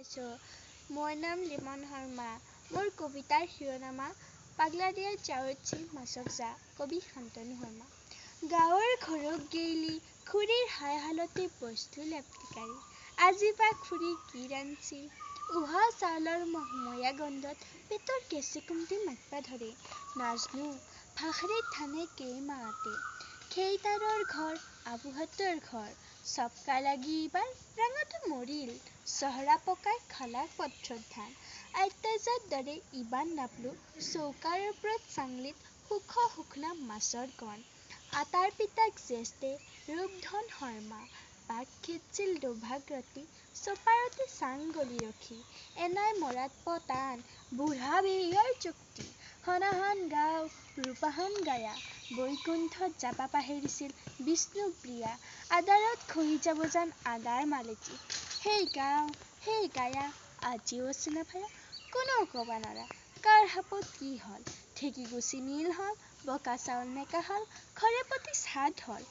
আছোঁ। মোৰ নাম লিমন শৰ্মা। মোৰ কবিতাৰ শিৰোনামা পাগলাদিয়াত জাউত মাছক জা, কবি শান্তনু শৰ্মা। গাঁৱৰ ঘৰক গেইলি খুৰীৰ হাই হালতে বস্তু লেপটিকাৰি। আজি বা খুৰী কি ৰান্ধছি? উহা চাউলৰ মহমহীয়া গন্ধত পেটৰ গেছে কুমটি মাতবা ধৰে। নাজনো ভাখৰিত ধানে কেইমাহতে। খেইতাৰৰ ঘৰ, আবুহঁতৰ ঘৰ, চপকা লাগি এইবাৰ ৰাঙাটো মৰিল। চহৰা পকাই খালাক পথৰত ধান। আইতাজাৰ দৰে ইবাৰ নাপলো চৌকাৰ ওপৰত চাংলিত সুখ শুকনা মাছৰ কণ। আতাৰ পিতাক জ্যেষ্ঠে ৰূপধন শৰ্মা। বাঘ খেদছিল দোভাগ ৰাতি চপাৰতে চাং গলি ৰখি। এনাই মৰাত প টান, বুঢ়া বেহিয়াৰ চুক্তি। সনাহান গাঁও, ৰূপাহান গায়া। বৈকুণ্ঠত যাবা পাহেৰিছিল বিষ্ণুপ্ৰিয়া। আদাৰত খহি যাব যেন আদাৰ মালতী। সেই গাঁও, সেই গায়া আজিও আছে না ভায়া? কোনেও কবা নৰা কাৰ সাপত কি হ'ল। ঢেঁকী গুচি নীল হ'ল, বকা চাউল মেকা হ'ল, ঘৰে প্ৰতি চাদ হ'ল।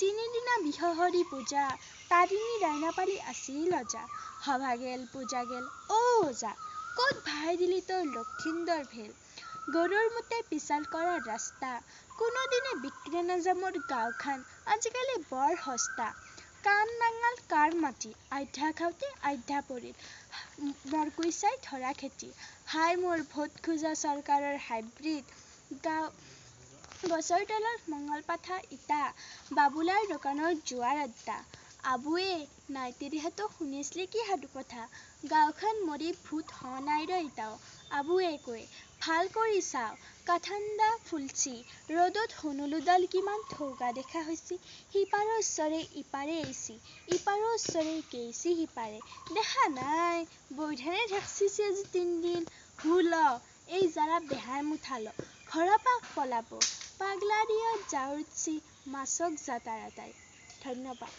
তিনিদিনা বিহহৰি পূজা, তাৰিণী ৰাইনাপালি আছিল অজা। সভা গেল, পূজা গেল, অ' ওজা, ক'ত ভাহাই দিলি তোৰ লক্ষিন্দৰ ভেল? গৰুৰ মুতে পিছল কৰা ৰাস্তা, কোনোদিনে বিক্ৰী নাযা মোৰ গাঁওখান, আজিকালি বৰ সস্তা। কাণ নাঙল কাৰ মাটি, আধ্যা খাওঁতে আধ্যা পৰিল, মৰকুইচাই ধৰা খেতি। হায় মোৰ ভোট খোজা চৰকাৰৰ হাইব্ৰিড। গাঁও গছৰ তলত মঙলপাঠা ইটা, বাবুলাৰ দোকানত জুৱাৰ আড্ডা। আবুৱে নাইতেৰিহঁতক শুনেছলি কি সাধুকথা? গাঁওখন মৰি ভূত হ নাই ৰ ইতাও। আবুৱে কয়, ভাল কৰি চাওঁ, কাঠাণ্ডা ফুলছি, ৰ'দত হুনুলুডাল কিমান থৌগা দেখা হৈছি। সিপাৰৰ চৰে ইপাৰে আইছি, ইপাৰৰ চৰে গেইছি সিপাৰে। দেখা নাই, বৈধানে ঢেকচিছি আজি তিনদিন। হু ল, এই যাৰা বেহাৰ মুঠাল, ঘৰৰ পাক পলাব। পাগলাদিয়াত জাউৰছি মাছক যা তাড়াতাড়ি। ধন্যবাদ।